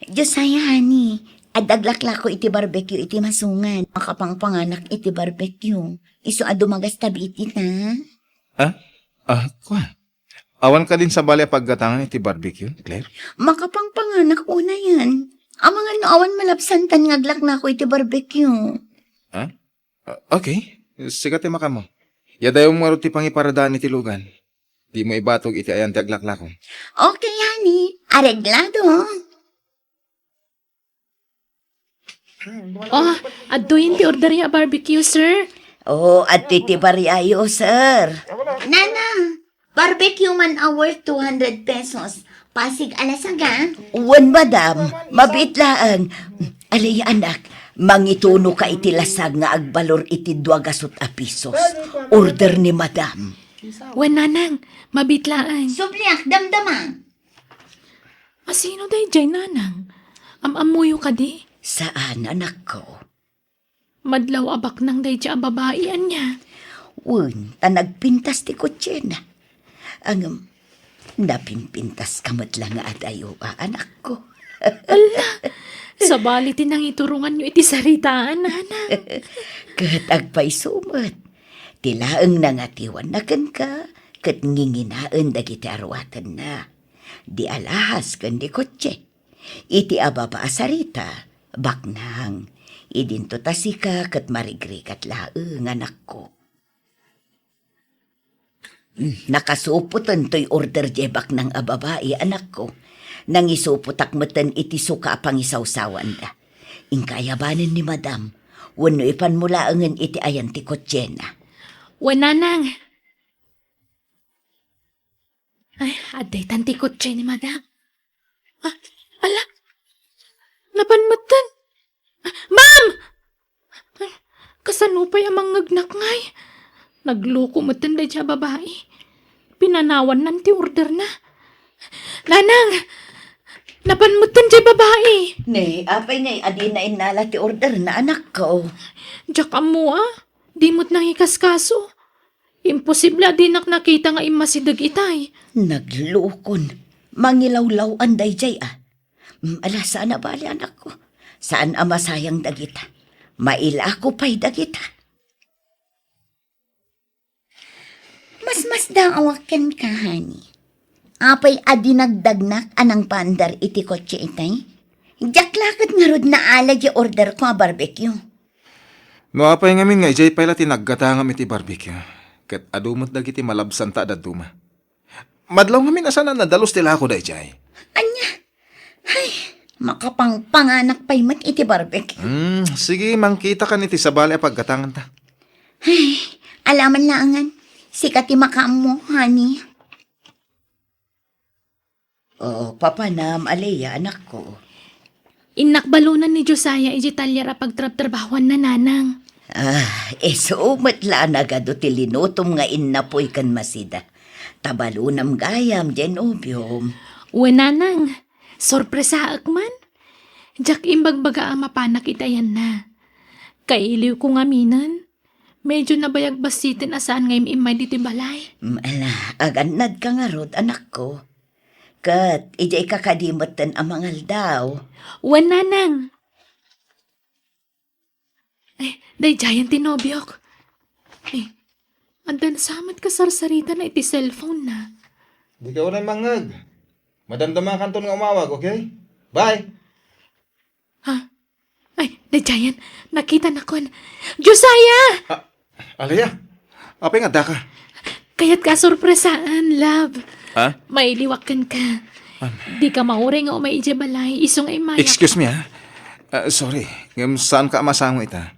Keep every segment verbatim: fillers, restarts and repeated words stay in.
Josiah, honey, adda aglaklako iti barbecue iti masungan. Makapangpanganak iti barbecue. Isu a dumagastabi iti ta. Ah? Ah, kua? Awan kadin sabali a paggatangan iti barbecue, Claire? Makapangpanganak unayen. Amangan no awan malabsantan nga aglaklako iti barbecue. Ah? Ah, okay. Sika ti makaammo. Yadayom ngarud ti pangiparadaan iti lugan. Dimo ibatog iti ayan ti aglaklako. Okay, honey. Areglado. Oh, adtoyen ti order ya barbecue, sir. Oh, adtoy ti bariayo, sir. Nanang, barbecue man a worth two hundred pesos. Pasig a lasag, a? Wen, madam. Mabiit laeng. Alay, anak, mangituno ka iti lasag nga agbalor iti dua gasut a pisos. Order ni madam. Wen, nanang, mabiit laeng. Subliak, damdama. Asino daydiay, nanang? Am-ammoyo kadi? Saan, anakko. Madlaw a baknang daydiay a babai, ania? Wen, ta nagpintas ti kotsena. Ngem, napinpintas ka met la nga adayo, a, anakko. Ala, sabali ti nangituronganyo iti saritaan, nanang. Ket agpayso met. Ti laeng nangatiwanna kenka, ket nginginaen dagiti aruatenna. Di alahas ken di kotse. Iti ababa a sarita, baknang. Idinto ta sika ket marigrigat laeng, anakko. Hmm, nakasupoten toy order diay baknang a babai, anakko. Nangisupotak metten iti suka a pangisawsawanda. Inka ayabanen ni madam, wenno ipanmo laengen iti ayan ti kotsena. Wen, nanang. Ay, adda itan ti kotse ni madam. Ah, ala, napan metten. Ah, ma'am! Ay, kasano pay a mangngegnak ngay? Nagloko metten daydiay a babai. Pinanawannan ti orderna. Nanang! Napan metten diay babai. Ne, apay ngay a dina innala ti orderna, anakko? Diak ammo, a. Di met nangikaskaso. Imposible a dinak nakita nga immasideg itay. Naglukon. Mangilawlaw-an daydiay, a. Mm, ala, saan a bali, anakko. Saan a masayang dagita. Mailako pay dagita. Masmasdaawak kenka, honey. Apay a dinagdagnak a nangpaandar iti kotse itay? Diak la ket ngarud naala diay orderko a barbecue. No apay ngamin nga idiay pay la ti naggatangam iti barbecue, ket adu met dagiti malabsanta a dadduma. Madlaw ngamin a saan a nadalus ti lako daydiay. Ania? Ay, makapangpanganak pay met iti barbecue. Hmm, sige, mangkitakan iti sabali a paggatanganta. Ay, alaman laengen. Sika ti makaammo, honey. Oo, papanam, Alea, anakko. Innak balunan ni Josiah idiay talyer a pagtrabtrabahuanna, nanang. Ah, isu met la a nagadu ti linutom nga innapoy ken masida. Ta balunam gayam diay nobiom. Wen, nanang, sorpresaek man. Diak imbagbaga a mapanak iti ayanna. Kailiwko ngaminen. Medyo nabayag bassiten a saan nga im-immay ditoy balay. Mm, ala, agannadka ngarud, anakko. Ket idiayka kadi metten a mangaldaw. Wen, nanang. Eh, daydiayen ti nobiok. Eh, addan sa met kasarsaritana iti cellphone na. Dika unay mangngeg. Madamdamakanton nga umawag, okay? Bye! Ha? Ay, daydiayen, nakitanakon. Josiah! Ah, Alea, apay nga addaka? Kayatka a sorpresaan, love. Ha? Mailiwak kenka. An- Dika mauray nga umay idiay balay, isu nga immayak. Excuse me, ha? Ah, sorry, ngem saanka a masango ita.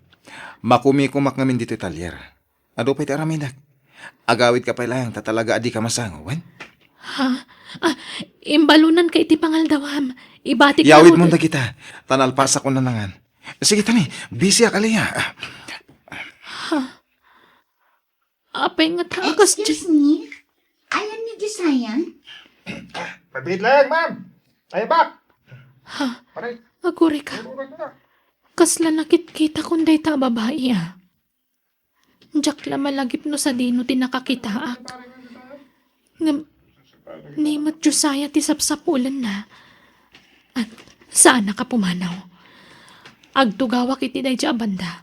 Makumikumak ngamin ditoy talyer. Adu pay ti aramidek. Agawidka pay laeng ta talaga a dika masango, wen? Ha? Ah, imbalunanka iti pangaldawam. Ibatik Yawidmon dagita, ta nalpasakon nanangan. Sige, tani, busy ak, Alea. Ha? Apay nga ta, kas Excuse me? Ayan ni Josiah? Mabit lang, ma'am. Ay, bak. Ha? Aray. Agurika. Agurika. Kasla nakitkitakon dayta a babai, a. Diak la malagip no sadino ti nakakitaak. Ngem, ni met Josiah ti sapsapulenna. At Saanak a pumanaw. Agtugawak iti daydiay a banda,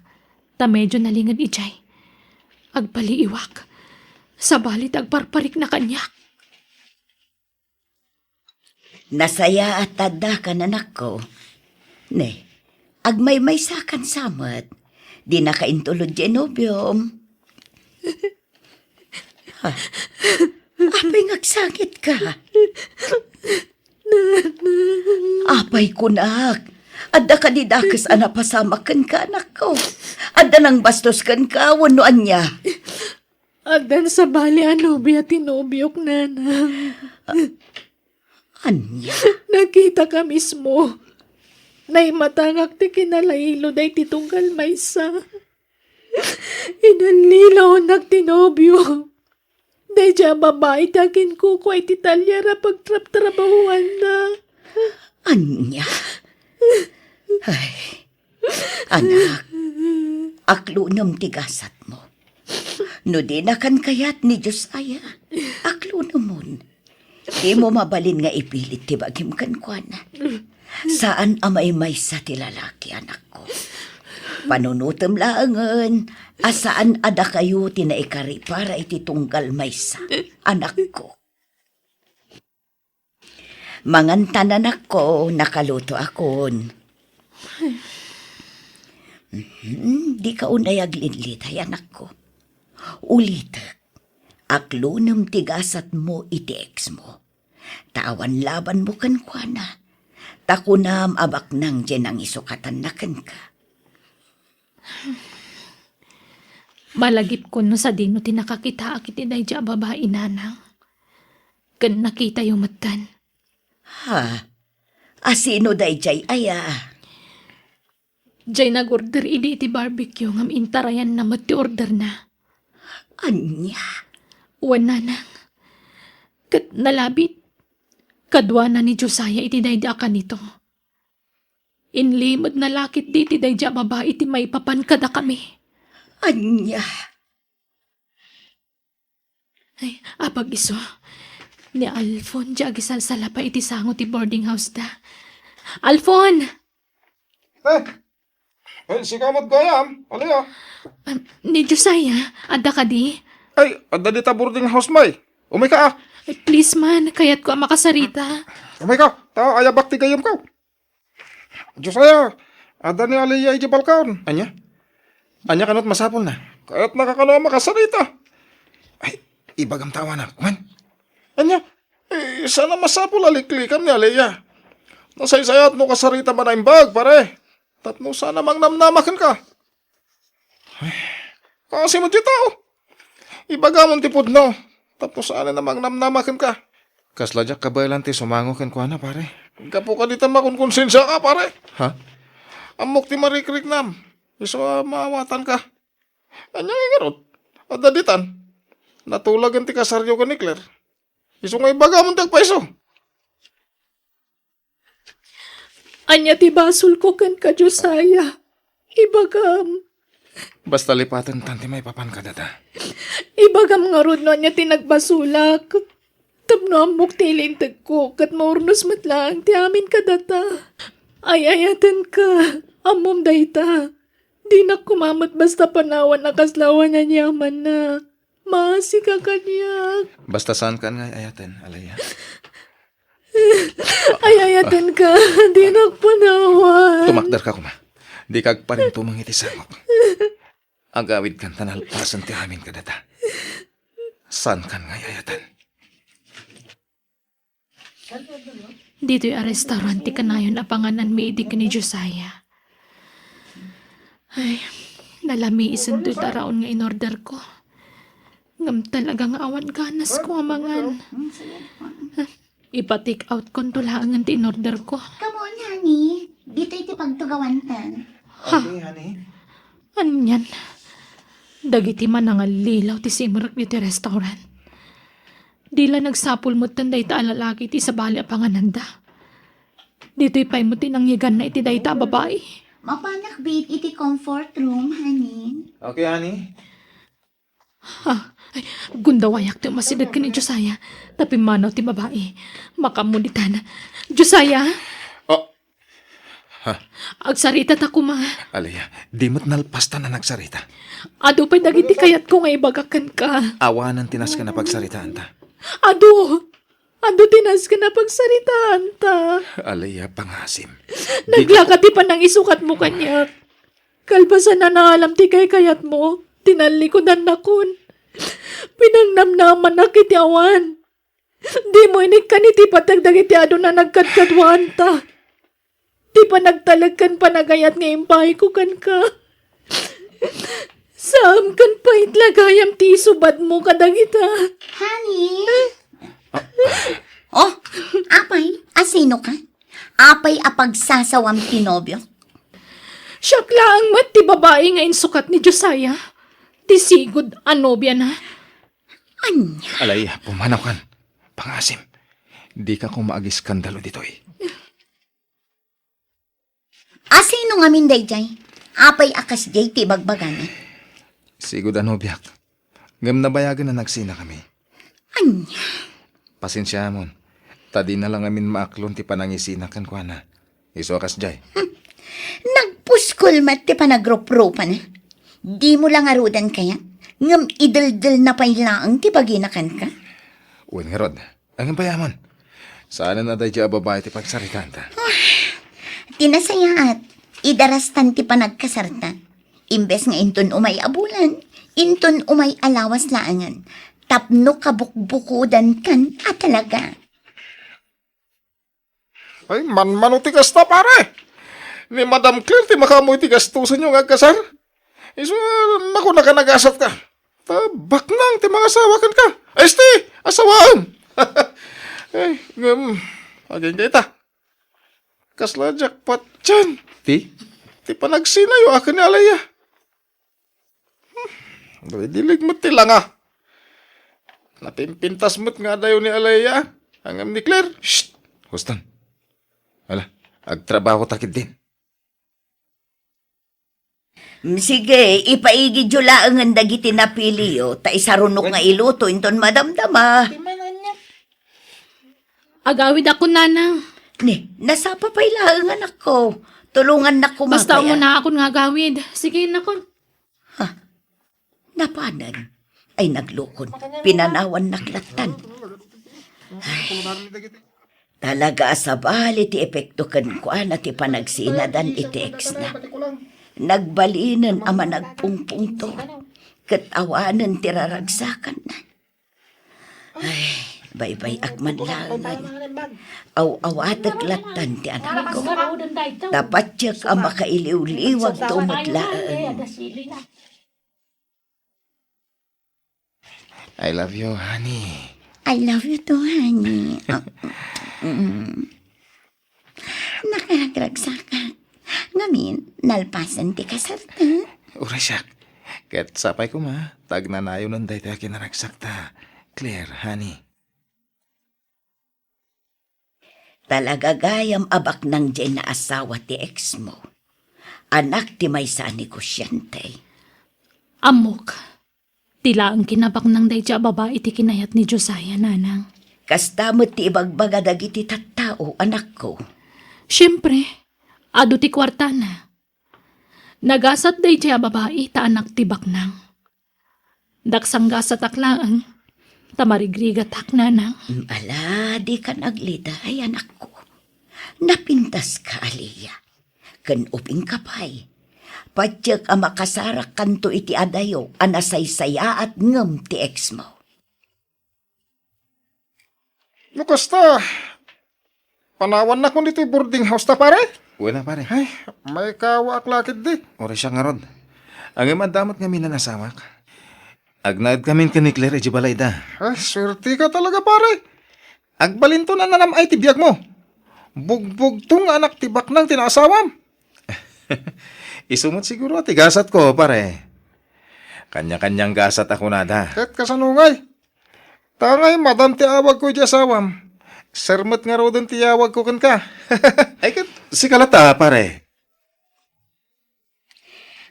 ta medio nalinged idiay. Agpaliiwak. Sabali ti agparparikna kaniak. Nasayaat ta addakan, anakko. Ne, agmaymaysakan sa met. Dinaka intulod diay nobiom. Ha? Apay nga agsangitka? Apay kunak? Adda kadi dakes a napasamak kenka, anakko? Adda nangbastos kenka wenno ania? Addan sabali a nobia ti nobiok, nanang. Ania? Nakitak a mismo. Naimatangak ti kinalailo daydi tunggal maysa. Inallilaonnak ti nobio. Daydiay a babai ti akinkukua iti talyer a pagtrabtrabahuanna. Ania? Ay, anak, aklunem ti gasatmo. No dinakan kayat ni Josiah, aklunemon. Dimo mabalin nga ipilit ti bagim kenkuana. Saan a maymaysa ti lalaki, anakko. Panunotem laengen a saan a dakayo ti naikari para iti tunggal maysa, anakko. Mangantan, anakko, nakalutoakon. Mhm, dika unay aglidlitay, anakko. Ulitek, aklunem ti gasatmo iti exmo. Ta awan labanmo kenkuana. Ta kunam a baknang diay nangisukatanna kenka. Malagipkon no sadino ti nakakitaak iti daydiay a babai, nanang. Ken nakitayo metten. Ha? A sino daydiay aya? Diay nag-order idi iti barbecue ngem intarayanna met ti orderna. Ania? Wen, nanang. Ket nalabit. Kaduana ni Josiah iti daydi a kanito. Inlimedna la ketdi iti daydi a babai ti maipapan kadakami. Ania? Ay, apag-isu. Ni Alfon, diay agisalsalapa iti sango ti boarding house da. Alfon! Eh, eh, sika met gayam, Aliyah. Ah, ni Josiah, adda kadi? Ay, adda dita boarding house, may. Umay ka, ah. Ay, please man, kayatko a makasarita. Umay ka, ta ayabak ti gayyemko. Josiah, adda ni Aliyah idiay balkon. Ania? Ania kano ti masapulna? Kayatna kano a makasarita. Ay, ibagam ta awanak, man. Ania? Eh, saan a masapul a liklikam ni Aliyah. Nasaysayat no kasarita man a imbag, pare. Tapno saan a mangnamnama kenka. Ay, kasi met ti tao. Ibagamon ti pudno. Tapno saan a mangnamnama kenka. Kasla diak kabaelan ti sumango kenkuana, pare. Gapu kadi ta makonkonsensiaka, pare. Ha? Ammok ti marikriknam. Isu a maawatanka. Ania ngay ngarud? Adda ditan. Natulagen ti kasaryo ken ni Claire. Isu nga ibagamon ti agpayso. Ania ti basolko kenka, Josiah? Ibagam. Basta lipatentan ti maipapan kadata. Ibagam ngarud no ania ti nagbasolak. Tapno ammok ti ilintegko, ket maurnos met laeng ti amin kadata. Ay-ayatenka, ammom dayta. Dinak koma met basta panawan a kasla awan aniamanna. Maasika kaniak. Basta saankan nga ay-ayaten, Aliyah. Ay-ayatenka, dinak panawan. Tumakderka koma. Dika agparintumeng iti sangok. Agawidkan ta nalpasen ti amin kadata. Saankan nga ay-ayaten. Ditoy a restaurant ti kanayon a pangananmi idi ken ni Josiah. Ay, nalamiisentoy ta raon nga inorderko. Ngem talaga nga awan ganasko a mangan. Ipa-take out konto laengen ti inorderko. Come on, honey. Ditoy ti pagtugawantan. Ha? Okay, honey. Anian? Dagiti manangallilaw ti simrek ditoy restaurant. Di la nagsapul metten dayta a lalaki iti sabali a pangananda. Ditoy pay met ti nangyiganna iti dayta a babai. Mapanak, babe, iti comfort room, honey. Okay, honey. Ha? Ay, gundawayak ti umasideg ken ni Josiah. Ta pimmanaw ti babai. Makaammo ditan. Josiah? Oh, Ha? Agsarita ta koma. Alea, di met nalpas ta nga agsarita. Adu pay dagiti kayatko nga ibaga kenka. Awanen ti nasken a pagsaritaanta. Adu! Adu ti nasken a pagsaritaanta. Alea, pangasim. Naglaka ti panangisukatmo kaniak. Kalpasan a naalam ti kaykayatmo, tinallikudannakon. Pinangnamnamanak iti awan. Dimo inikkan iti pateg dagiti adu a nagkadkaduaanta. Ti panagtalek ken panagayat nga impaayko kenka. Saan ken pay gayam ti isubadmo kadagita. Honey? Oh, apay, asino ka? Apay a pagsasawam ti nobio? Siak laeng met ti babai nga insukat ni Josiah. Ti sigud a nobiana. Ania? Alay, pumanaw kan. Pangasim. Dika koma agiskandalo ditoy. Asino ngamin daydiay? Apay a kasdiay ti ibagbagana? Sigud a nobiak. Ngem nabayagen a nagsinakami. Ania? Pasensiamon, ta dina la ngamin maaklon ti panangisinak kenkuana. Isu a kasdiay. Hmm. Nagpuskol met ti panagruprupana. Dimo la ngaruden kayat, ngem ideldelna pay laeng ti bagina kenka. Wen ngarud, Ngem pay amon, saanen a daydiay a babai ti pagsaritaanta. Ti nasayaat, idarastan ti panagkasarta. Imbes nga inton umay a bulan, inton umay a lawas laengen. Tapno kabukbukodankan a talaga. Ay, manmano ti kasta, pare! Ni Madam Claire ti makaammo iti gastosenyo nga agkasar. Isu, nakunaka nagasat ka. Ta baknang ti mangasawa kenka. Este, asawaem. Ay, ngem, agingga ita. Kasla jackpot diay. Ti? Ti panagsinayo a ken ni Alaya. Hmm, dilig met ti langa. Napimpintas met nga adayo ni Alaya. Ngem ni Claire. Shh! Huston. Ala, agtrabaho ta ketdin. Mm, sige, ipaigidyo laengen dagiti napiliyo, ta isarunok nga iluto inton madamdama. Agawidakon, nanang. Ni, nasapa pay laeng, anakko. Tulongannak koma. Basta pay, ah, umunaakon nga agawid. Sige, nakon. Ha? Napanen? Ay, naglukon. Pinanawannak lattan. Ay. Talaga a sabali ti epekto kenkuana ti panagsinadan iti ex-na. Nagbalinen a managpungpungto, ket awanen ti raragsakanna. Ay, baybay-ak man laengen. Aw-awatek lattan ti anakko. Ta patiek a makailiwliwagto met laeng. I love you, honey. I love you too, honey. Ah, mm. Nakaragragsakak. Ngamin, nalpasen ti kasarta. Uray siak. Ket sapay koma, ta agnanayonen daytoy a kinaragsakta. Claire, honey. Talaga gayam a baknang diay naasawa ti ex-mo. Anak ti maysa a negosiante. Ammok, ti laeng kinabaknang daydiay a babai ti kinayat ni Josiah, nanang. Kasta met ti ibagbaga dagiti tattao, anakko. Siempre, adu ti kuartana. Nagasat daydiay a babai ta anak ti baknang. Daksanggasatak laeng, ta marigrigatak, nanang. Mm, ala, dikan agliday, anakko. Napintaska, Aliyah. Ken ubingka pay. Patiek a makasarakkanto iti adayo a nasaysayaat ngem ti ex-mo. No kasta, panawannakon ditoy boarding house ta, pare? Wen a, pare. Ay, maikawaak la ketdi. Uray siak ngarud. Ngem adda met ngamin nanasawak. Agnaedkamin ken ni Claire idiay balayda. Ay, suerteka talaga, pare. Agbalinto a nanam-ay ti biagmo. Bugbugto nga anak ti baknang ti naasawam. Isu met siguro ti gasatko, pare. Kanya-kaniang gasat a kunada. Ket kasano ngay? Ta ngay, madam ti awagko idiay asawam. Sir met ngaruden ti yawagko kenka. Ay, ket sika latta, pare.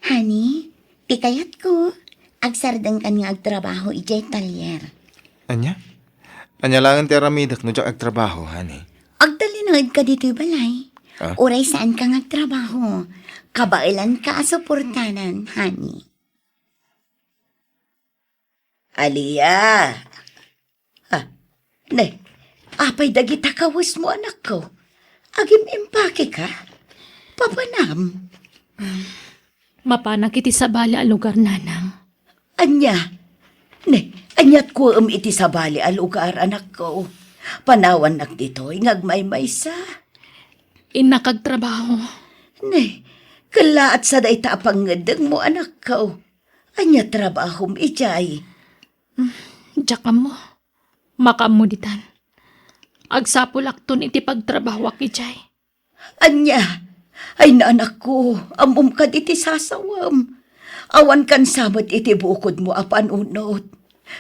Honey, ti kayatko, agsardengkan nga agtrabaho idiay talyer. Ania? Ania laeng ti aramidek no diak agtrabaho, honey? Agtalinaedka ditoy balay. Ah? Uray saanka nga agtrabaho, kabaelanka a suportanan, honey. Alia! Ah, ne, apay dagita kawesmo, anakko? Agim-impakeka? Papanam? Mapanak iti sabali a lugar, nanang. Ania? Ne, aniat kuem iti sabali a lugar, anakko? Panawannak ditoy nga agmaymaysa. Innak agtrabaho. Ne, kellaat sa dayta a pangngeddengmo, anakko. Ania trabahom idiay? Diak ammo. Makaammo ditan. Agsapulakton iti pagtrabahoak idiay. Ania? Ay, nanakko, ammom kadi ti sasawem. Awankan sa met iti bukodmo a panunot.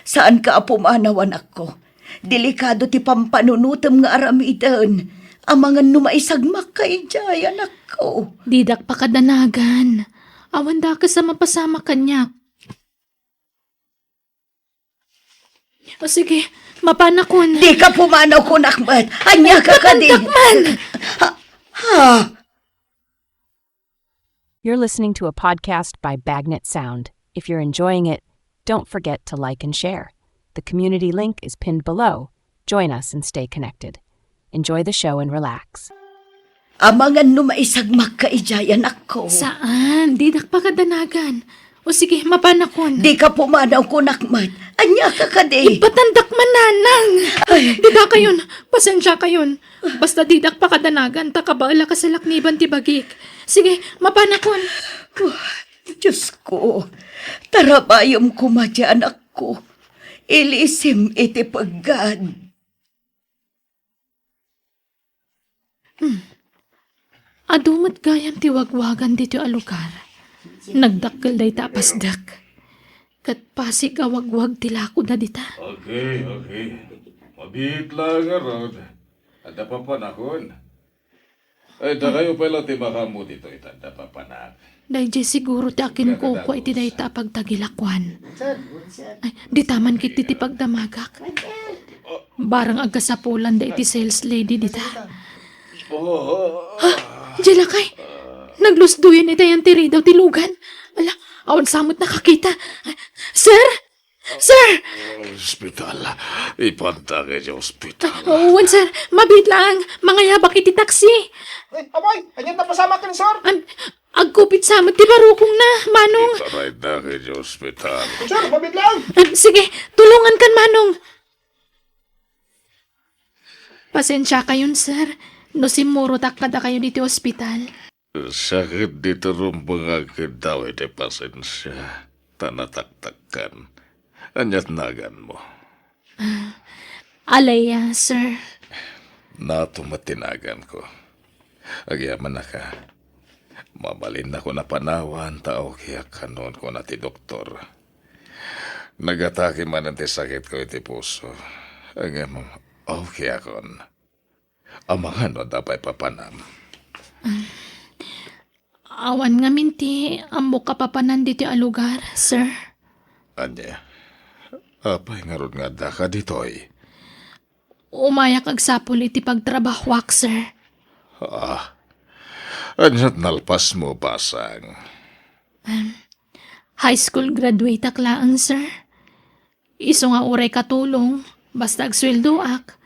Saanka a pumanaw, anakko. Delikado ti pampanunotem nga aramiden. Amangan no maisagmakka idiay, anakko. Didak pakadanagan. Awan dakes a mapasamak kaniak. O sige, mapanakon. Dika pumanaw, kunak met. Ania ka kadi? Mapandak man! Ha? Ha? You're listening to a podcast by Bagnet Sound. If you're enjoying it, don't forget to like and share. The community link is pinned below. Join us and stay connected. Enjoy the show and relax. Amangan no maisagmakka idiay, anakko. Saan? Didak pakadanagan. O sige, mapanakon. Dika pumanaw, kunak met. Ania ka kadi? Ipatandak man, nanang. Ay. Didakayon. Pasensiakayon. Basta didak pakadanagan, ta kabaelak a salakniban ti bagik. Sige, mapanakon. Oh, Diyos ko. Tarabayem koma diay, anakko. Ilisim iti peggad. Hmm. Adu met gayam ti wagwagan ditoy a lugar. Nagdakkel dayta a pasdek. Ket pasig a wagwag ti lakoda dita. Okay, okay. Mabiit laeng ngarud. Adda papanakon. Ay, dakayo pay la ti makaammo ditoy, ta adda papanak. Daydiay siguro ti akinkukua iti dayta a pagtagilakuan. Ay, dita man ketdi ti pagdamagak. Barang agkasapulan da iti sales lady dita. Ha? Diay lakay? Naglusdoyen iti ayan ti ridaw ti lugan. Ala, awan sa met nakakita. Sir? Sir! Ospital. Ipantak iti ospital. Wen, sir. Mabiit laeng. Mangayabak iti taksi. Ay, apay, anian ti napasamakan, sir? Am, agkupit sa met ti barukongna, Manong. Itaraydak iti ospital. Sir, mabiit laeng. Am, sige, tulongankan, Manong. Pasensiakayon, sir, no simmurotak kadakayo ditoy ospital. Sakit ditoy rumbeng nga agkiddaw iti pasensia, ta nataktakkan. Ania ti naganmo? Ah, Alea, sir. Nato met ti naganko. Agyamanak a, mabalinnakon a panawan ta okay-ak kanon, kuna ti doktor. Nagatake manen ti sakitko iti puso. Ngem okay-akon. Amangan no adda pay papanam. Ah, awan ngamin ti ammok a papanan ditoy a lugar, sir. Ania? Apay ngarud nga addaka ditoy? Umayak agsapul iti pagtrabahoak, sir. Ah, ania ti nalpasmo, basang? Em, high school graduateak laeng, sir. Isu nga uray katulong, basta agsueldoak,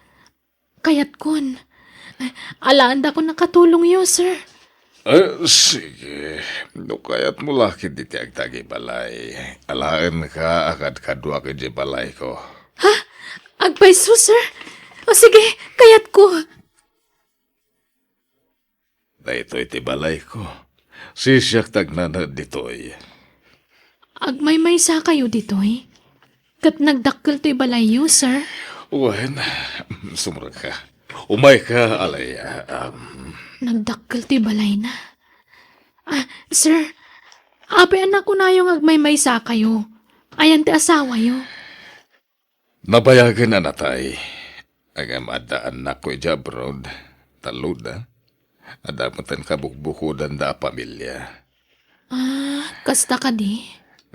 kayatkon. Alaendakon a katulongyo, sir. Eh, sige. No kayatmo la ketdi ti agtagibalay, alaenka a kadkaduak idiay balayko. Ha? Agpayso, sir? O sige, kayatko. Daytoy ti balayko. Sisiak ti agnanaed ditoy. Agmaymaysakayo ditoy? Ket nagdakkel toy balayyo, sir? Wen, sumrekka. Umayka, Alea. Um, nagdakkel toy balayna. Ah, sir, apay a nakunayo nga agmaymaysakayo? Ayan ti asawayo? Nabayagen a natay. Ngem adda annakko idiay abroad. Talloda. Adda metten kabukbukodanda a pamilia. Ah, kasta kadi?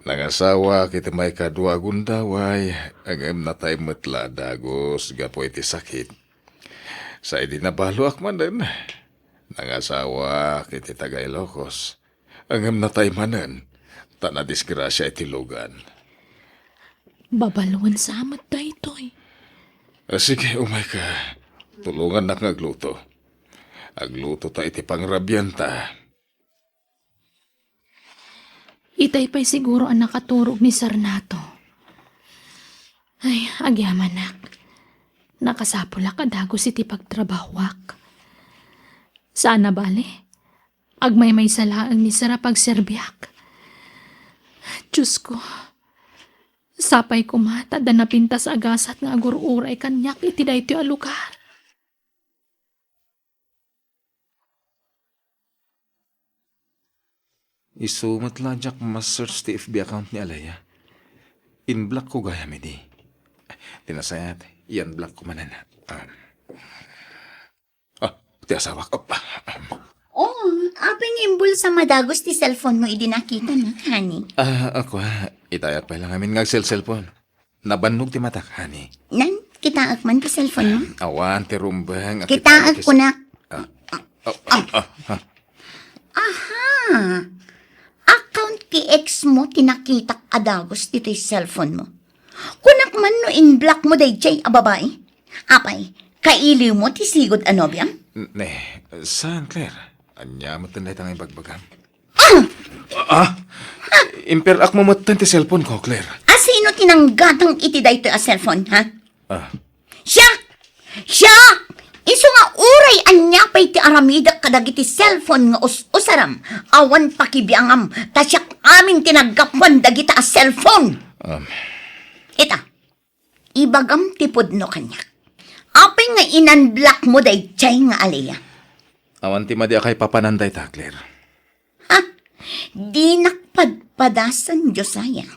Nangasawaak iti maikadua a gundaway, ngem natay met la a dagus gapu iti sakit. Sa idi nabaloak manen, Nangasawak iti taga-Ilocos, ngem natay manen ta nadisgrasia iti lugan. Babaluen sa met daytoy. Ah, sige, umayka. Tulongannak nga agluto. Agluto ta iti pangrabianta. Itay pay siguro a nakaturog ni Sarnato. Ay, agyamanak. Nakasapulak a dagus iti pagtrabahuak. Saan a bale, agmaymaysa laeng ni Sara pagserbiak. Diosko, sapay koma ta adda napintas a gasat nga agur-uray kaniak iti daytoy a lugar. Isu met la diak ma-search ti F B account ni Alea. In-block ko gayam idi. Ti nasayaat, i-unblock ko manen. Ah, ah, ti asawak. Op, ah, ah. Oh, apay nga imbulsam a dagus ti cellphone mo idi nakitana, honey? Ah, ako, ah. Itayak pay lang amin nga agselselpon. Nabannog ti matak, honey. Nan, kitaek man ti cellphone mo? Awan, ti rumbeng. Kitaek, kunak. Ah, ah, ah, ah, ah. Aha! Account ti ex mo ti nakitak a dagus ditoy cellphone mo. Kunak man no in-block mo daydiay a babai. Apay, kailiw mo ti sigud a nobiam? N-, ne, saan, Claire? Ania met dayta nga ibagbagam? Ah! Ah! Imper-ak mo metten ti cellphone ko, Claire. A sino ti nanggatang iti daytoy a cellphone, ha? Ah. Siak! Siak! Isu nga uray ania pay ti aramidek kadagiti cellphone nga us-usaram, awan pakibiangam, ta siak amin ti naggapuan dagita a cellphone. Um. Ita, ibagam ti pudno kaniak. Apay nga in-unblock mo daydiay nga Alea? Awan ti madi a kaipapanan dayta, Claire. Ha? Dinak padpadasen, Josiah.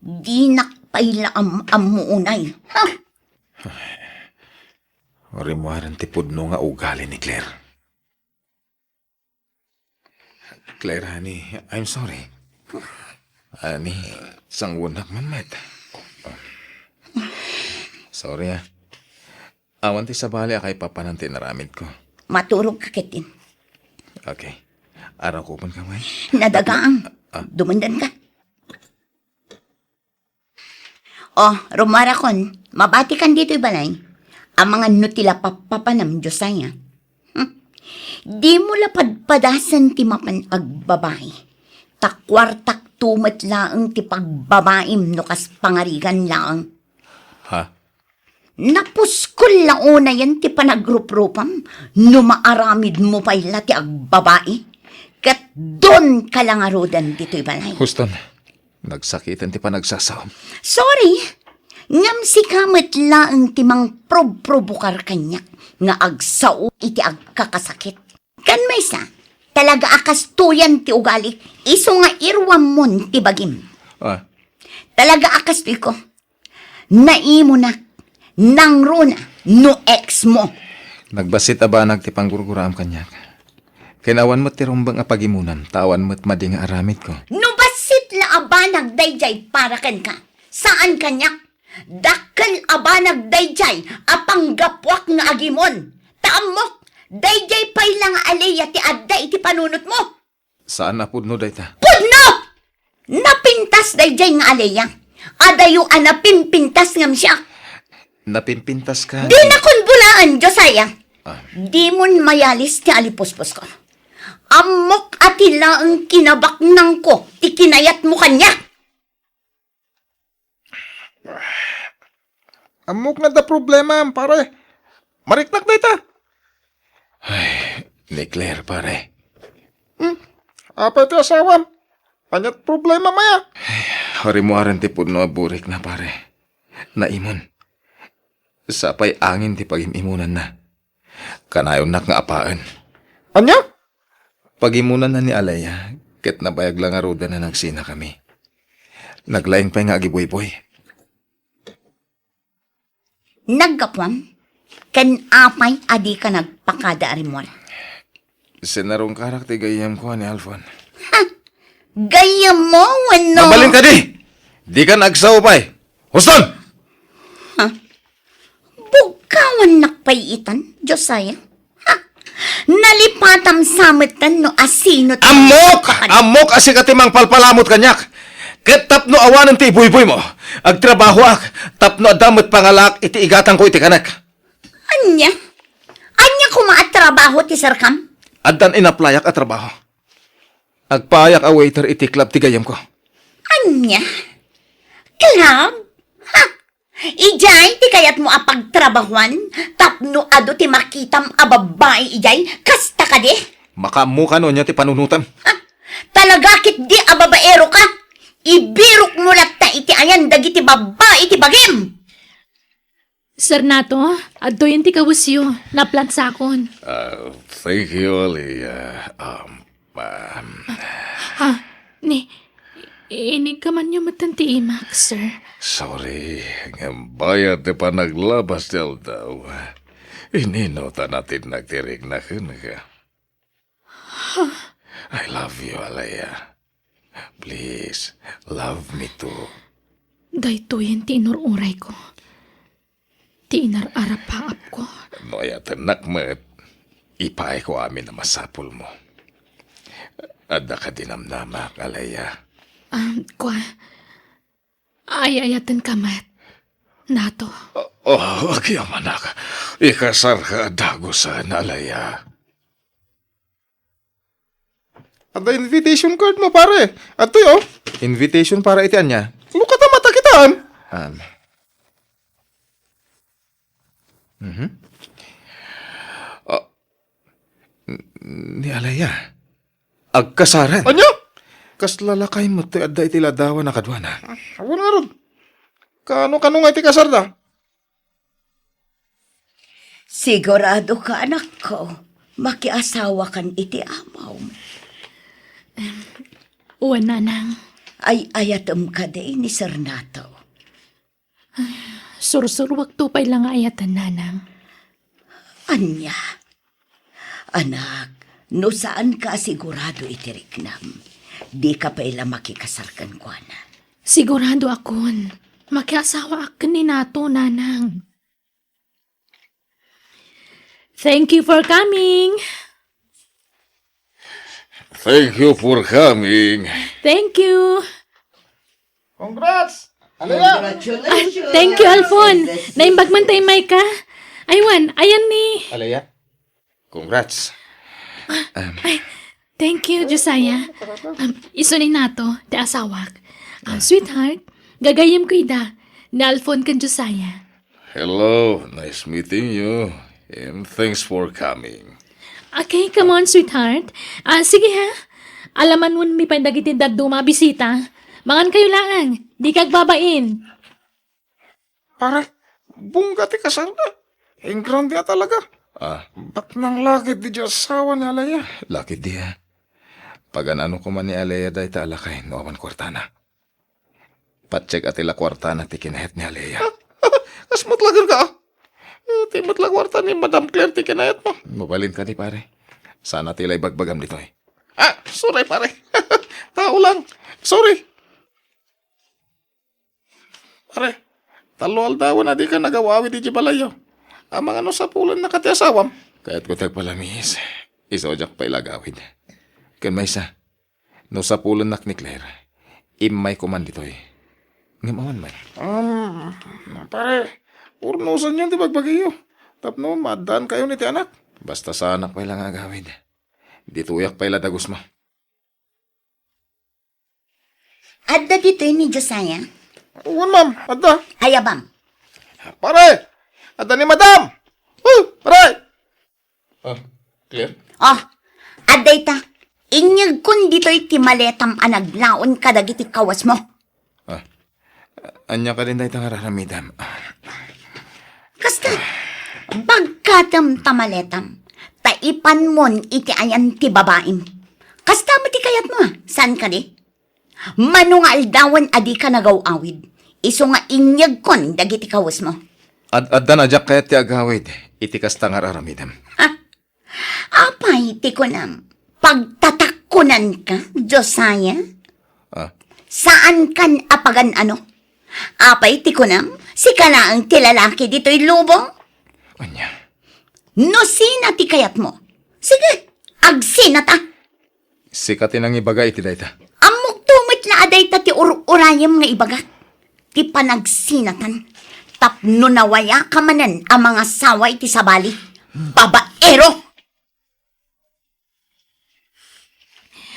Dinak pay la am-ammo unay. Ha? Rimmuaren ti pudno nga ugali ni Claire. Claire, honey, I'm sorry. Honey, sangunak man met. Sorry, ah. Awan ti sabali a kaipapanan ti inaramidko. Maturog ka ketdin. Okay. Arakupen ka, May. Nadagaang. Ah. Dumandan ka. Oh, rumuarakon, mabatikan ditoy balay. Amangan no ti la pappapanam, Josiah. Hmm. Dimo la padpadasen ti mapan agbabai. Ta kuartak to met laeng ti pagbabaim no kas pangarigan laeng. Ha? Napuskol la unayen ti panagruprupam no maaramid mo pay la ti agbabai. Ket don ka la ngaruden ditoy balay. Houston, nagsakiten ti panagsasaom. Sorry, ngem sika met laeng ti mangprobprobokar kaniak nga agsao iti agkakasakit. Ken maysa, talaga a kastoyan ti ugali, isu nga iruammon ti bagim. Ah. Talaga a kastoyko. Naimunak, nangruna, no ex mo. Nagbassit a banag ti panggurguraam kaniak. Ken awan met ti rumbeng a pagimunan, ta awan met madi nga aramidko. No bassit la a banag daydiay para kenka, saan kaniak. Dakkel a banag daydiay a panggapuak nga agimon. Ta ammok, daydiay pay la nga Alea ti adda iti panunotmo. Saan a pudno dayta. Pudno! Napintas daydiay nga Alea. Adayo a napimpintas ngem siak. Napimpintas ka? Dinakon bunaan, Josiah. Ah. Dimon mayalis ti alipusposko. Ammok a ti laeng kinabaknangko ti kinayatmo kaniak. Ammok nga adda problema, pare. Mariknak dayta. Ay, ni Claire, pare. Hmm? Apay ti asawam? Ania ti problema, maya? Ay, rimmuaren ti pudno a burikna, pare. Naimon. Sapay angin ti pagim-imunanna. Kanayonnak nga apaen. Ania? Pagimunanna ni Alea, ket nabayag la ngaruden a nagsinakami. Naglaing pay nga agibuyboy. Naggapuam? Ken apay a dika nagpakada a rimmuar? Sinarungkarak ti gayyemko, Ani Alfon. Ha? Gayyemmo wenno? Mabalin kadi! Dika agsao pay! Houston! Ha? Bugkawannak pay itan, Josiah? Ha? Nalipatam sa metten no asino ti Ammok! Ammok a sika ti mangpalpalamut kaniak. Ket tapno awanen ti ibuybuymo, agtrabahoak tapno adda met pangalaak iti igatangko iti kanek. Ania? Ania koma a trabaho ti serkam? Addan inaplayak a trabaho. Agpaayak a waiter iti club ti gayyemko. Ania? Club? Ha! Idiay ti kayatmo a pagtrabahuan tapno adu ti makitam a babbai idiay? Kasta kadi? Makaammo ka no ania ti panunotem. Ha? Talaga ketdi a babaero ka? Ibirokmo latta iti ayan dagiti babbai ti bagim. Sir Nato, adtoyen ti kawesyo. Naplansakon. Ah, thank you, Aliyah. Um, um, Ha? Ni, inig ka man met ti imak, sir. Sorry, ngem bayat ti panaglabas ti aldaw. Inino ta natinag ti rikna kenka? I love you, Aliyah. Please, love me too. Daytoyen ti inur-urayko. Ti inar-arapaapko. No ayatennak met, ipaayko amin a masapulmo. Adda kadi namnamak, Aliyah? Ah, kua, ay-ayatenka met, Nato. Oh, agyamanak. Ikasarka a dagusen, Aliyah. Adda invitation card mo, pare. Adtoy, oh. Invitation para iti ania? Lukata matakitan. Um. Mhm. Ah, n-, ni Aliyah. Agkasaren. Ania? Kasla lakay met toy adda iti ladawan a kaduana. Awan ngarud. Kano, kano nga iti kasarda? Sigurado ka, anakko, makiasawakan iti amom? Em, wen, nanang. Ay-ayatem kadi ni Sir Nato? Sursuruakto pay la nga ayaten, nanang. Ania? Anak, no saanka a sigurado iti riknam, dika pay la makikasar kenkuana. Siguradoakon, makiasawaak ken ni Nato, nanang. Thank you for coming. Thank you for coming. Thank you. Congrats! Aliyah! Ah, thank you, Alfon. Naimbag man ta immay ka. Ay, wen, ayan ni. Aliyah? Congrats. Ah, ay, thank you, Josiah. Um, isu ni Nato, ti asawak. Ah, sweetheart, gagayyemko ida, ni Alfon ken Josiah. Hello, nice meeting you, and thanks for coming. Okay, come on, sweetheart. Ah, sige ha. Alamanonmi pay dagiti dadduma a bisita. Mangankayo laeng, dika agbabain. Pare, bongga ti kasarda. Engrande a talaga. Ah. Baknang lakay di asawa ni Aliyah. Lakay di, ah. Pagan-ano koma ni Aliyah dayta a lakay no awan kuartana. Patsekka ti la kuartana ti kinayat ni Aliyah. Kas met la kenka, ah. Eh, ti met la kuarta ni Madam Claire ti kinayatmo. Mabalin kadi, pare. Sana ti la ibagbagam ditoy. Ah, sorry, pare. Tao lang. Sorry. Pare, tallo aldawen a dika nagaw-awid idiay balayyo. Amangan no sapulennaka ti asawam. Kayatko ti agpalamiis. Isu a diak pay la agawid. Ken maysa, no sapulennak ni Claire, immayko man ditoy. Ngem awan man. Um, pare, urnosenyon ti bagbagiyo. Tapno maaddaankayon iti anak. Basta saanak pay la nga agawid. Ditoyak pay la dagusmo. Adda ditoy ni Josiah? Wen, ma'am. Adda. Ay, abam. Pare! Adda ni Madam! Oh, pare! Ah, Claire? Oh, adda ita. Inyegkon ditoy ti maletam a naglaon kadagiti kawesmo. Ah, ania kadin dayta nga ar-aramidem? Kasta, bagkatem ta maletam, ta ipanmon iti ayan ti babaim. Kasta met ti kayatmo, a? Saan kadi? Mano nga aldawen a dika nagaw-awid, isu nga inyegkon dagiti kawesmo. Ad-, addan a diak kayat ti agawid iti kasta nga ar-aramidem. Ha? Apay ti kunam, pagtatakkonanka, Josiah? Ah. Saankan a pagan-ano? Apay ti kunam, sika laeng ti lalaki ditoy lubong? Ania? No sina ti kayatmo, Sige, agsinata. Sika ti nangibaga iti dayta. Ammokto met la a dayta ti ur-urayem nga ibagak. Ti panagsinatan. Tapno nawayaka manen a mangasawa iti sabali. Babaero!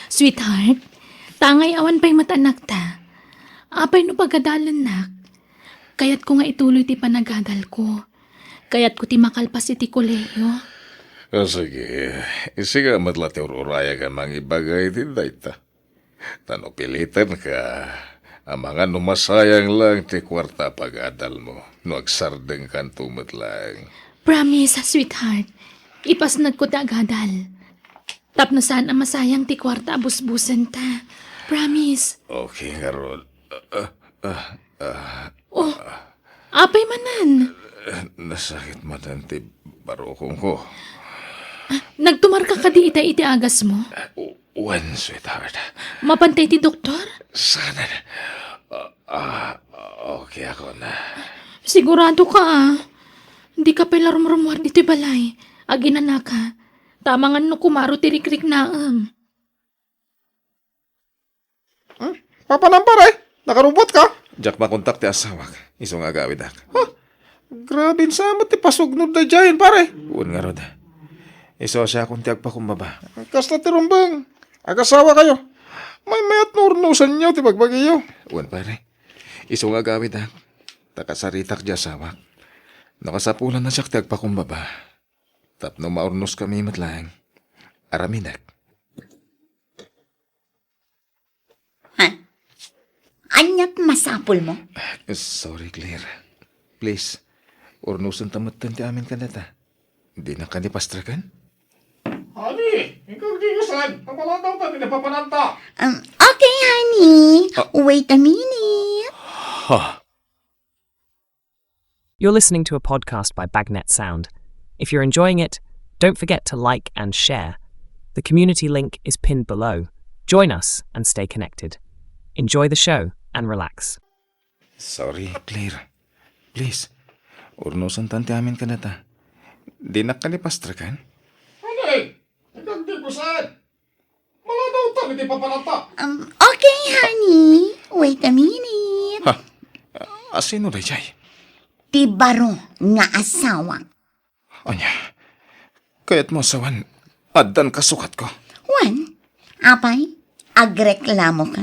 Sweetheart, tangay awan pay met anakta. Apay no pagadalennak? Kayatko nga ituloy ti panagadalko. Kayatko ti makalpas iti kolehiyo. Ah, sige, isika met la ti ur-urayek a mangibaga iti dayta. Ta no pilitenka, amangan no masayang lang ti kuarta a pagadalmo no agsardengkanto met laeng. Promise, sweetheart. Ipasnagko ti agadal. Tapno saan a masayang ti kuarta a busbusenta. Promise. Okay, ngarud. Ah, ah, ah, ah. Oh, apay manen? Nasakit manen ti barukongko. Ah, nagtumarka kadi ita iti agasmo? Wen, sweetheart. Mapantay ti doktor? Saan? Ah, ah, okay ako na. Sigurado ka, ah. Dika pay la rumrumuar ditoy balay. Aginanaka. Ta amangan no kumaro ti rikriknaem. Hmm? Papanam, pare? Nakarubuatka? Diak makontak ti asawak. Isu nga agawidak. Ha? Grabe sa met ti pasugnod daydiayen, pare. Wen ngarud. Isu a siakon ti agpakumbaba. Kasta ti rumbeng. Agasawakayo. Maymayat no urnosenyo ti bagbagiyo. Wen, pare. Isu nga agawidak. Ta kasaritak ti asawak. No kasapulan a siak ti agpakumbaba. Tapno maurnoskami met laeng. Aramidek. Ha? Ania ti masapulmo? Sorry, Claire. Please, urnosenta metten ti amin kadata. Dinak kadi pastreken? Honey, inka agdigisan. Napaladawtan ti napapananta. Um, okay, honey. Ah. Wait a minute. Ha? You're listening to a podcast by Bagnet Sound. If you're enjoying it, don't forget to like and share. The community link is pinned below. Join us and stay connected. Enjoy the show and relax. Sorry, Claire. Please, urnosenta ti amin kadata. Dinak kadi pastreken? Honey, inka agdigisan. Maladawtan iti papananta. Um, okay, honey. Wait a minute. Ha? Asino daydiay? Ti baro nga asawa. Ania? Kayatmo a sawen, addan kasukatko? Wen, apay, agreklamoka?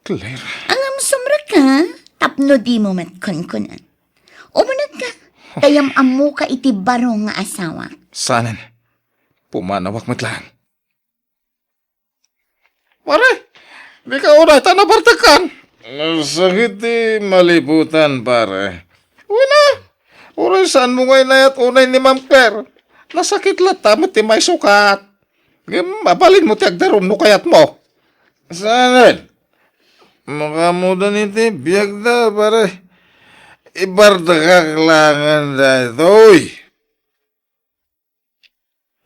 Claire. Ngem sumrekka, tapno dimo met kunkunen. Umunegka, ta yam-ammoka iti baro nga asawa. Saanen? Pumanawak met laeng. Pare, dika unay ta nabartekkan. Nasakit ti malibutan, pare. Wen a, uray saanmo nga inayat unay ni Ma'am Claire. Nasakit latta met ti maisukat. Ngem mabalinmo ti agdarum no kayatmo. Saanen? Makaammodan iti biagda, pare. Ibartekak laengen daytoy.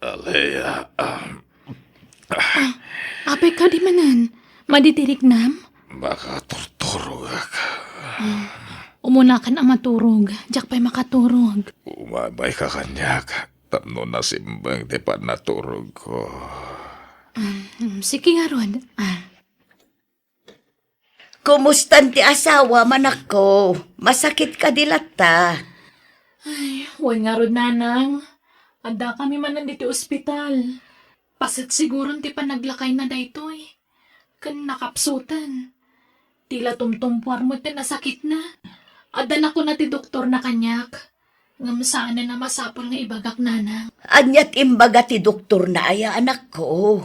Alea, ah. Ah, apay kadi manen? Madidiriknam? Makaturturogak. Ah, umunakan a maturog. Diak pay makaturog. Umabayka kaniak, tapno nasimbeng ti pannaturogko. Ah, mm, sige ngarud. Ah. Kumustan ti asawam, anakko? Masakit kadi latta? Ay, wen ngarud, nanang. Addakami manen ditoy ospital. Paset siguron ti panaglakayna daytoy. Ken nakapsuten. Ti la tumtumpuar met ti nasakitna. Adda nakuna ti doktorna kaniak. Ngem saanen a masapul nga ibagak, nanang. Ania ti imbaga ti doktorna aya, anakko?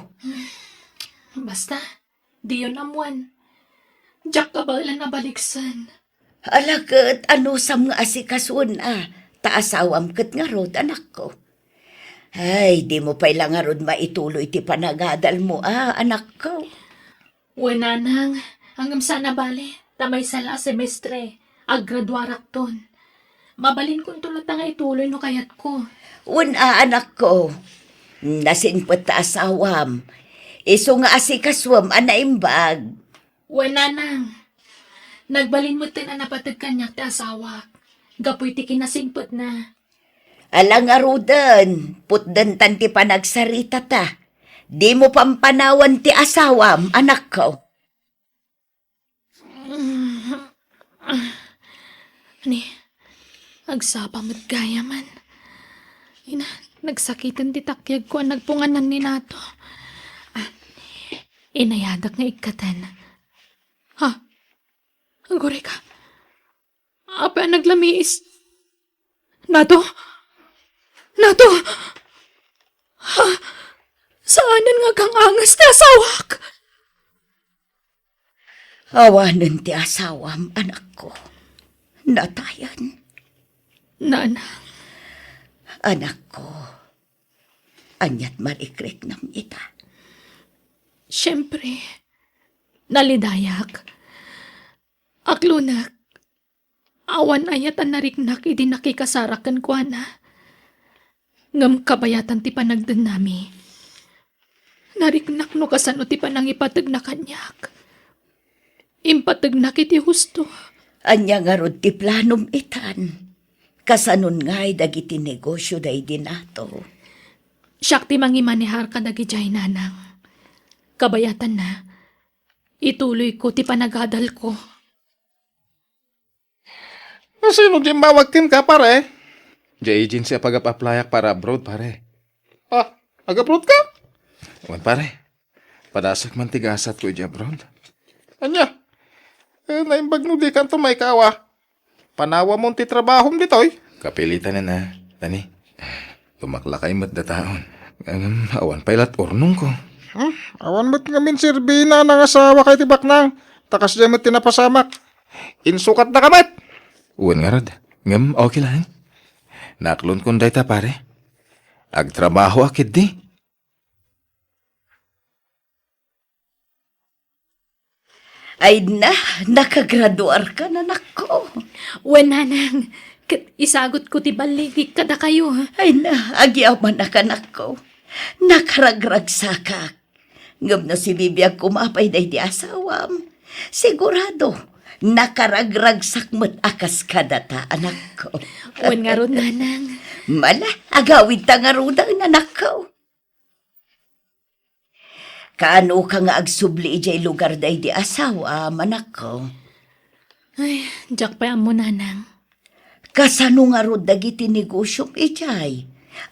Basta, diyon ammoen. Diak kabaelan a baliksen. Ala ket, anusam nga asikasuen a, ta asawam ket ngarud, anakko. Ay, dimo pay la ngarud maituloy ti panagadalmo a, anakko. Wen, nanang, ngem saan a bale, ta maysa la a semestre, aggraduarakton. Mabalinkonto latta nga ituloy no kayatko. Wen a, anakko. Nasingpet ta asawam. Isu nga asikasuem a naimbag. Wen, nanang. Nagbalin metten a napateg kaniak ti asawak, gapu iti kinasingpetna. Ala ngaruden, putdentan ti panagsaritata. Dimo pampanawan ti asawam, anakko. Ni, agsapa met gayamen. Ina, nagsakiten ti takyagko a nagpunganan ni Nato. Ah, inayadak nga ikkaten. Ha? Agurayka. Apay a naglamiis? Nato? Nato? Ha? Saanen nga agang-angas ti asawak? Awanen ti asawam, anakko. Natayen. Nanang. Anakko, aniat marikriknam ita? Siempre, nalidayak. Aklonek, awan ayat a nariknak idi nakikasarak kenkuana. Ngem kabayatan ti panagdennami, nariknak no kasano ti panangipategna kaniak. Impategnak iti husto. Ania ngarud ti planom itan? Kasanon ngay dagiti negosio daydi Nato? Siak ti mangimanehar kadagijay, nanang. Kabayatanna, ituloyko ti panagadalko. Sino diay immawag kenka, pare? Diay agency a pag-aplayak para abroad, pare. Ah, ag-abroad ka? Wen, pare. Padasek man ti gasatko idiay abroad. Ania? Eh, naimbag no dikanto maikaawa. Panawamon ti trabahom ditoy. Kapilitanen a, Tani. Lumaklakay met dataon. Ngem awan pay lat urnongko. Hmm? Awan met ngamin serbina a nangasawa kay ti baknang. Ta kasdiay met ti napasamak. Insukatdaka met. Wen ngarud. Ngem okay lang. Naklonkon dayta, pare. Agtrabahoak ketdi. Ay na, nakagraduarka, anakko. Wen, nanang, ket isagutko ti balligik kadakayo. Ay na, agyamanak, anakko. Nakaragragsakak. Ngem no sibibiag koma pay daydi asawam, sigurado, nakaragragsak met a kas kadata, anakko. Wen ngarud, nanang. Mala, agawidta ngaruden, anakko. Kaanoka nga agsubli idiay lugar daydi asawam, anakko? Ay, diak pay ammo, nanang. Kasano ngarud dagiti negosiom idiay?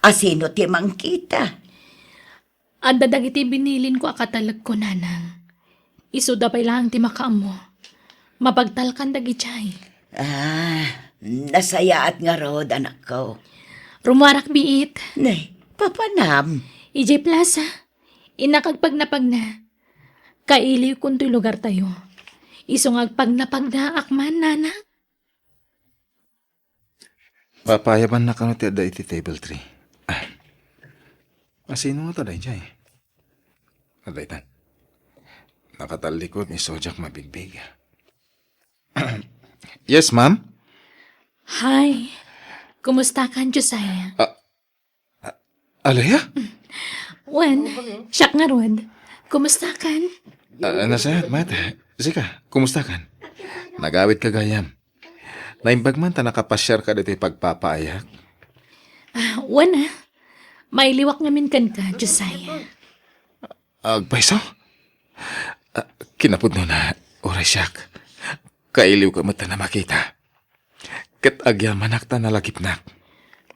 Asino ti mangkita? Adda dagiti binilinko a katalekko, nanang. Isuda pay laeng ti makaammo. Mapagtalkan dagidiay. Ah, nasayaat ngarud, anakko. Rummuarak biit. Ne, papanam? Idiay plaza. Innak agpagnapagna. Kailiwkon toy lugartayo. Isu nga agpagnapagnaak man, nanang. Papayabannaka no ti adda iti table three. Ah. Asino ngata daydiay? Adaytan. Nakatallikod ni Sojak mabigbig. Yes, ma'am? Hi. Kumustakan, Josiah? Ah, ah, Alea? Wen, siak ngarud. Kumustakan? Ah, nasayaat, mata. Sika, kumustakan? Nagawidka gayam. Naimbag man ta nakapasiarka ditoy pagpapaayak. Ah, wen a. Mailiwak ngamin kenka, Josiah. Agpayso? Ah, kinapudnona, uray siak. Kailiwko met ta makita. Ket agyamanak ta nalagipnak.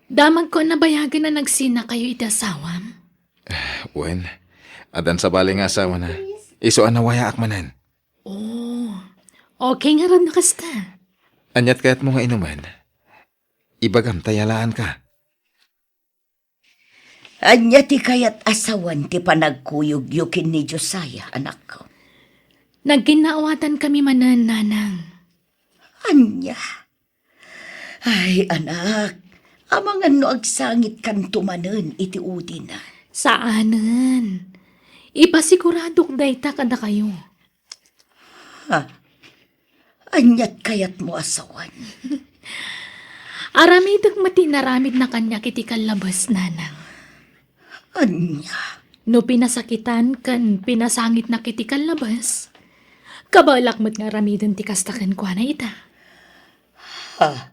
Damagko a nabayagen a nagsinakayo iti asawam. Wen, addan sabali nga asawana. Isu a nawayaak manen. Oh, okay ngarud no kasta. Aniat kayatmo nga inumen? Ibagam ta yalaanka. Ania ti kayat a sawen ti panagkuyogyo ken ni Josiah, anakko? Nagkinnaawatankami manen, nanang. Ania? Ay, anak, amangan no agsangitkanto manen iti udina. Saanen. Ipasiguradok dayta kadakayo. Ha? Aniat kayatmo a sawen? Aramidek met ti inaramidna kaniak iti kallabes, nanang. Ania? No pinasakitan ken pinasangitnak iti kallabes, kabaelak met nga aramiden ti kasta kenkuana ita. Ha?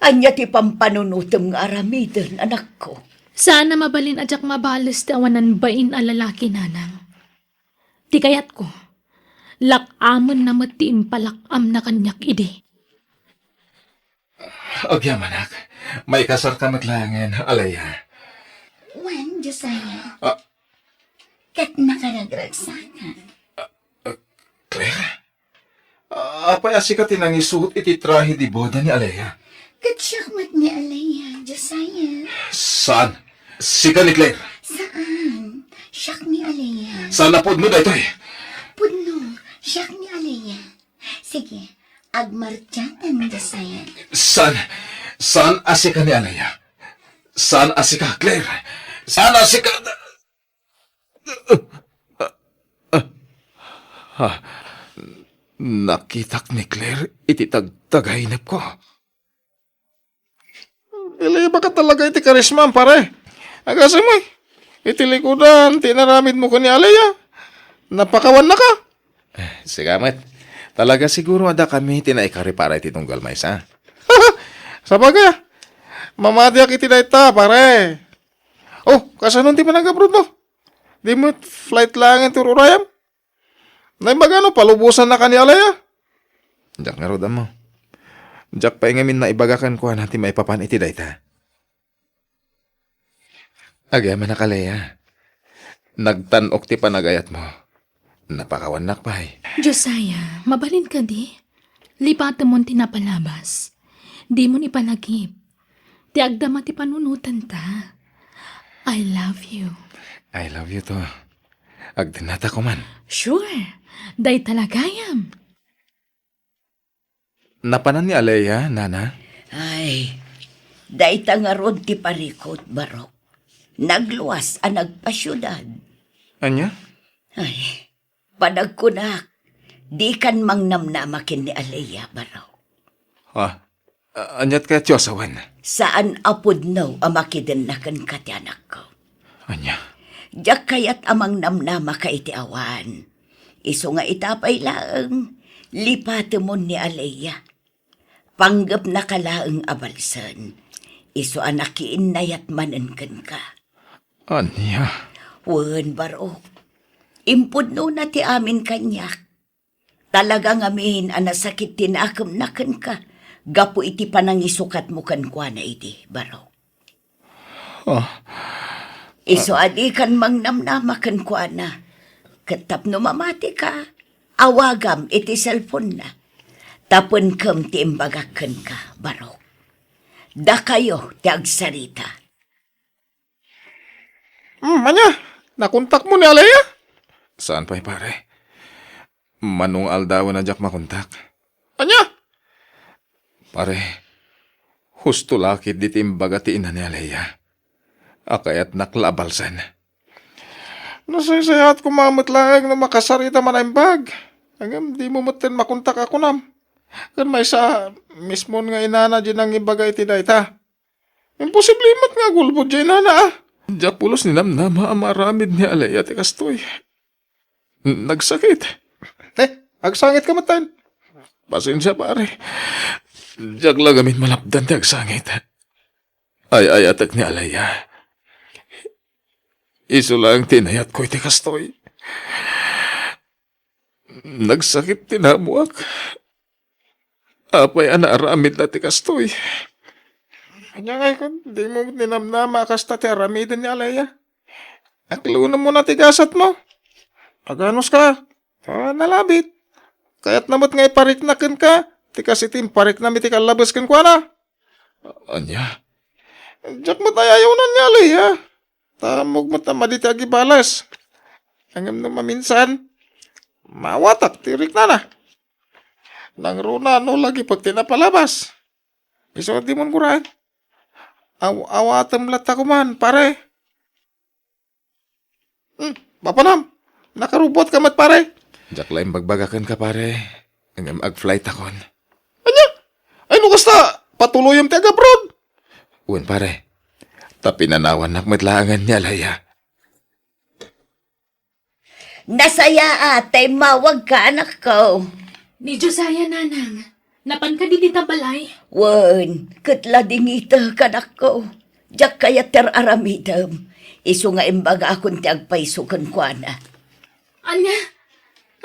Ania ti pampanunotem nga aramiden, anakko? Saan a mabalin a diak mabales ti awanan bain a lalaki, nanang. Ti kayatko, lak-amenna met ti impalak-amna kaniak idi. Agyamanak, maikasarka met laengen, Alea. Wen, Josiah. Ah. Ket nakaragragsakak. Ah, Claire? Ah, apay a sika ti nangisuot iti trahe de boda ni Alea? Ket siak met ni Alea, Josiah. Saan? Sika ni Claire? Saan? Siak ni Alea. Saan a pudno daytoy? Pudno, siak ni Alea. Sige, agmartiatan, Josiah. Saan? Saan a sika ni Alea? Saan a sika, Claire? Saan a sika? Ha? Nakitak ni Claire iti tagtagainepko. Ilibaka talaga iti karismam, pare. Agasem, iti likudan ti inaramidmo ken ni Alea, napakawannaka. Eh, sika met. Talaga siguro a dakami ti naikari para iti tunggal maysa. Sabagay, mamatiak iti dayta, pare. Oh, kasano ti panag-abroad mo? Di met flight laeng ti ururayam? Naimbagano, palubosanna ka ni Alea? Diak ngarud ammo. Diak pay ngamin naibaga kenkuana ti maipapan iti dayta. Agyamanak, Alea. Nagtan-ok ti panagayatmo. Napakawannak pay. Josiah, mabalin kadi? Lipatemon ti napalabas. Dimon ipalagip. Ti agdama ti panunotanta. I love you. I love you too. Agdennata koman. Sure. Dayta la gayam. Napanan ni Alea, nana? Ay, dayta ngarud ti parikut, Barok. Nagluas a nagpasiudad. Ania? Ay, panagkunak, dikan mangnamnama ken ni Alea, Barok. Ha? A-, aniat kayat ti asawen? Saan a pudno a makidenna kenka ti anakko. Ania? Diak kayat a mangnamnamaka iti awan. Isu nga ita pay laeng, lipatemon ni Alea. Panggepnaka laeng a balsen. Isu a nakiinnayat manen kenka. Ania? Wen, Barok. Impudnona ti amin kaniak. Talaga ngamin a nasakit ti nakemna kenka gapu iti panangisukatmo kenkuana idi, Barok. Ah. Isu a dikan mangnamnama kenkuana. Ket tapno mamatika, awagam iti cellphone-na. Tapenkem ti imbagak kenka, Barok. Dakayo ti agsarita. Hmm, ania? Nakontakmo ni Alea? Saan pay, pare. Mano nga aldawen a diak makontak. Ania? Pare, husto la ketdi ti imbaga ti ina ni Alea a kayatnak la a balsen. Nasaysayaat koma met laeng no makasarita man a imbag. Ngem dimo metten makontak a kunam. Ken maysa, mismon nga inana diay nangibaga iti dayta. Imposible met nga agulbod diay inana, a. Diak pulos ninamnama a maaramid ni Alea ti kastoy. Nagsakit. Eh, agsangitka metten. Pasensia, pare. Diak la ngamin malapdan ti agsangit. Ay-ayatek ni Alea. Isu laeng ti inayatko iti kastoy. Nagsakit ti namuak. Apay a naaramidna ti kastoy? Ania ngay ket, dimo ninamnama a kasta ti aramiden ni Alea? Aklunem mo na ti gasatmo. Aganuska. Ta nalabit. Kayatna met nga iparikna kenka ti kas iti impariknam iti kallabes kenkuana. Ania? Diak met ay-ayunan ni Alea. Ta ammok met a madi ti agibales. Ngem no maminsan, maawatak ti riknana. Nangruna no lagipek ti napalabas. Isu a dimon guraen. Aw-, awatem latta koman, pare. Hmm, mapanam. Nakarubuatka met, pare. Diak la imbagbaga kenka, pare. Ngem ag-flight-akon. Ania? Ay, no kasta, patuloyem ti agabroad. Wen, pare. Ta pinanawannak met laengen ni Alea. Nasayaat ta immawagka, anakko. Ni Josiah, nanang. Napan kadi dita balay? Wen, ket ladingitek, anakko. Diak kayat ti ar-aramidem. Isu nga imbagakon ti agpayso kenkuana. Ania?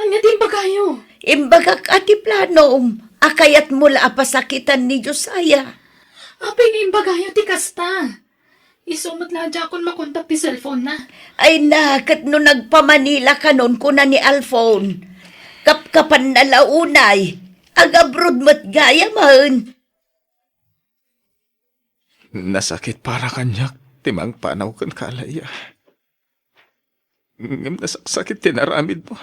Ania ti imbagayo? Imbagak a ti planom a kayatmo la a pasakitan ni Josiah. Apay nga imbagayo ti kasta? Isu met la a diakon makontak ti cellphone-na. Ay na, ket no nagpa-Manila kanon, kuna ni Alfon, kapkapanna la unay. Ag-abroad met gayamen. Nasakit para kaniak ti mangpanaw kenka, Alaya. Ngem nasaksakit ti inaramidmo.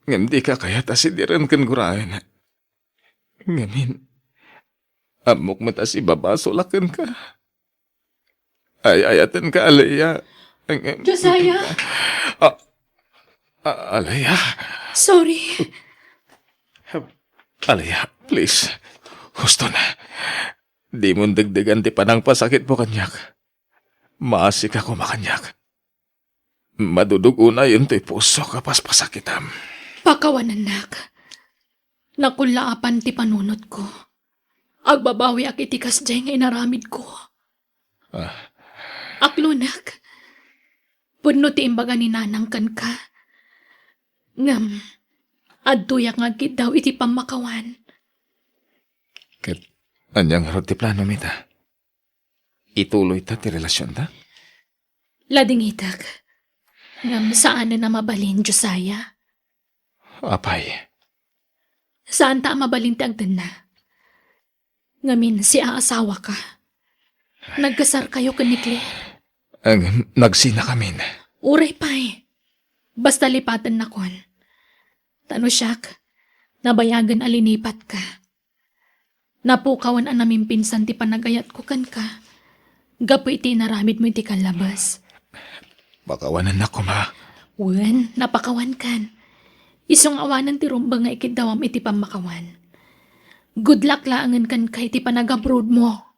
Ngem dika kayat a sidiren ken guraen. Ngamin, ammok met a sibabasol a kenka. Ay-ayatenka, Alaya. Ngem Josiah? Ah, ah, Alaya. Sorry. Alaya, please. Husto na. Dimon degdegan ti panangpasakitmo kaniak. Maasika koma kaniak. Madudug-onayen toy pusok a paspasakitam. Pakawanennak. Nakullaapan ti panunotko. Agbabawiak iti kasdiay nga inaramidko. Ah. Aklonek. Pudno ti imbaga ni Nanang kenka. Ngem, adtoyak nga agkiddaw iti pammakawan. Ket ania ngarud ti planom ita? Ituloyta ti relasionta? Ladingitek. Ngem saanen a mabalin, Josiah. Apay? Saanta a mabalin ti agtenna. Ngamin, siaasawaka. Nagkasarkayo ken ni Claire. Ang nagsinakamin. Uray pay. Basta lipatennakon. Ta no siak, nabayagen a linipatka. Napukawan a namimpinsan ti panagayatko kenka gapu iti inaramidmo iti kallabas. Pakawanennak koma. Wen, napakawankan. Isu nga awanen ti rumbeng nga ikiddawam iti pammakawan. Good luck laengen kenka iti panagabroadmo.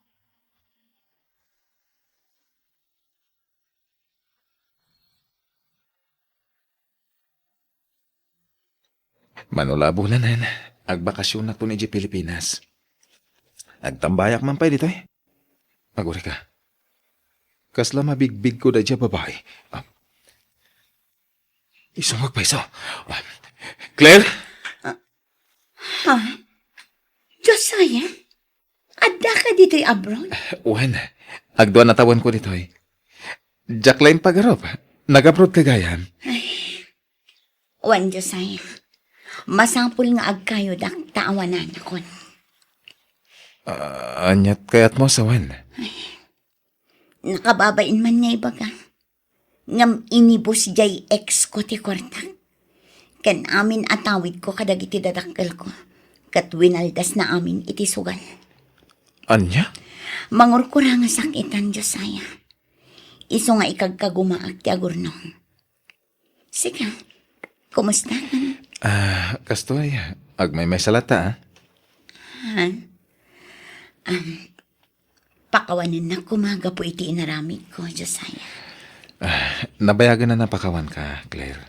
Mano la a bulanen, agbakasionakon idiay Pilipinas. Agtambayak man pay ditoy. Agurayka. Kasla mabigbigko daydiay a babai. Ah. Isu nga agpayso. Ah. Claire? Ha? Josiah? Addaka ditoy abroad? Wen, agdua a tawenko ditoy. Diak laeng pagarup. Nag-abroad ka gayam. Ay. Wen, Josiah. Masapul nga agkayodak ta awananakon. Ah, aniat kayatmo, sa wen? Nakababain man nga ibaga. Ngem inibus diay ex ko ti kuartak. Ken amin a tawidko kadagiti dadakkelko. Ket winaldasna amin iti sugal. Ania? Mangurkurangasak itan, Josiah. Isu nga ikagkagumaak ti agurnong. Sika, kumusta? Ah, kastoy, agmaymaysa latta, ah. Ha? Um, pakawanennak koma gapu iti inaramidko, Josiah. Ah, nabayagen a napakawanka, Claire.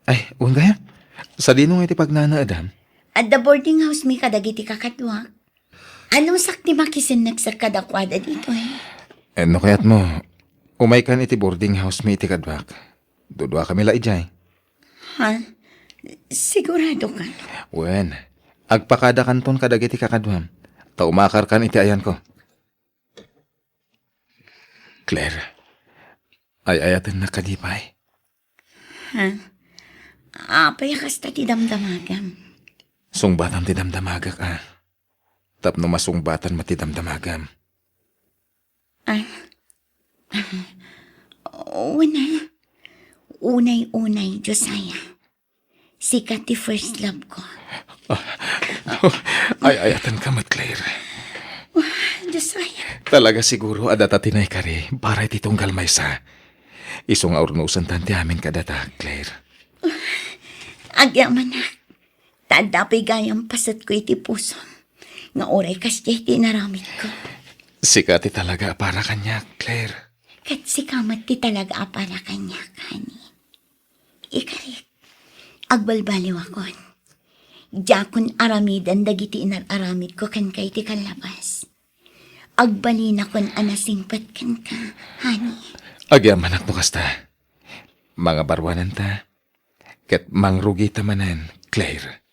Ay, wen gayam. Sadino nga iti pagnanaedam? Adda boarding house mi kadagiti kakaduak. Anusak ti makisenneksek kadakuada ditoy? Eh, no kayatmo, umaykan iti boarding house mi iti kaduak. Duduakami la idiay. Ha? Siguradoka? Wen, agpakadakanton kadagiti kakaduam, ta umakarkan iti ayanko. Claire, ay-ayatennak kadi pay? Ha? Apay a kasta ti damdamagam? Sungbatam ti damdamagak, a. Tapno masungbatan met ti damdamagam. Ah? Una, unay-unay, Josiah. Sika ti first love ko. Ay-ayatenka met, Claire. Josiah. Talaga siguro a data ti naikari para iti tunggal maysa. Isu nga urnosentan ti amin kadata, Claire. Agyamanak. Ta adda pay gayam pasetko iti pusom nga uray kasdiay ti inaramidko. Sika ti talaga a para kaniak, Claire. Ket sika met ti talaga a para kaniak, honey. Ikarik, agbalbaliwakon. Diakon aramiden dagiti inar-aramidko kenka iti kallabas. Agbalinakon a nasingpet kenka, honey. Agyamanak no kasta. Mangabaruananta, ket mangrugita manen, Claire.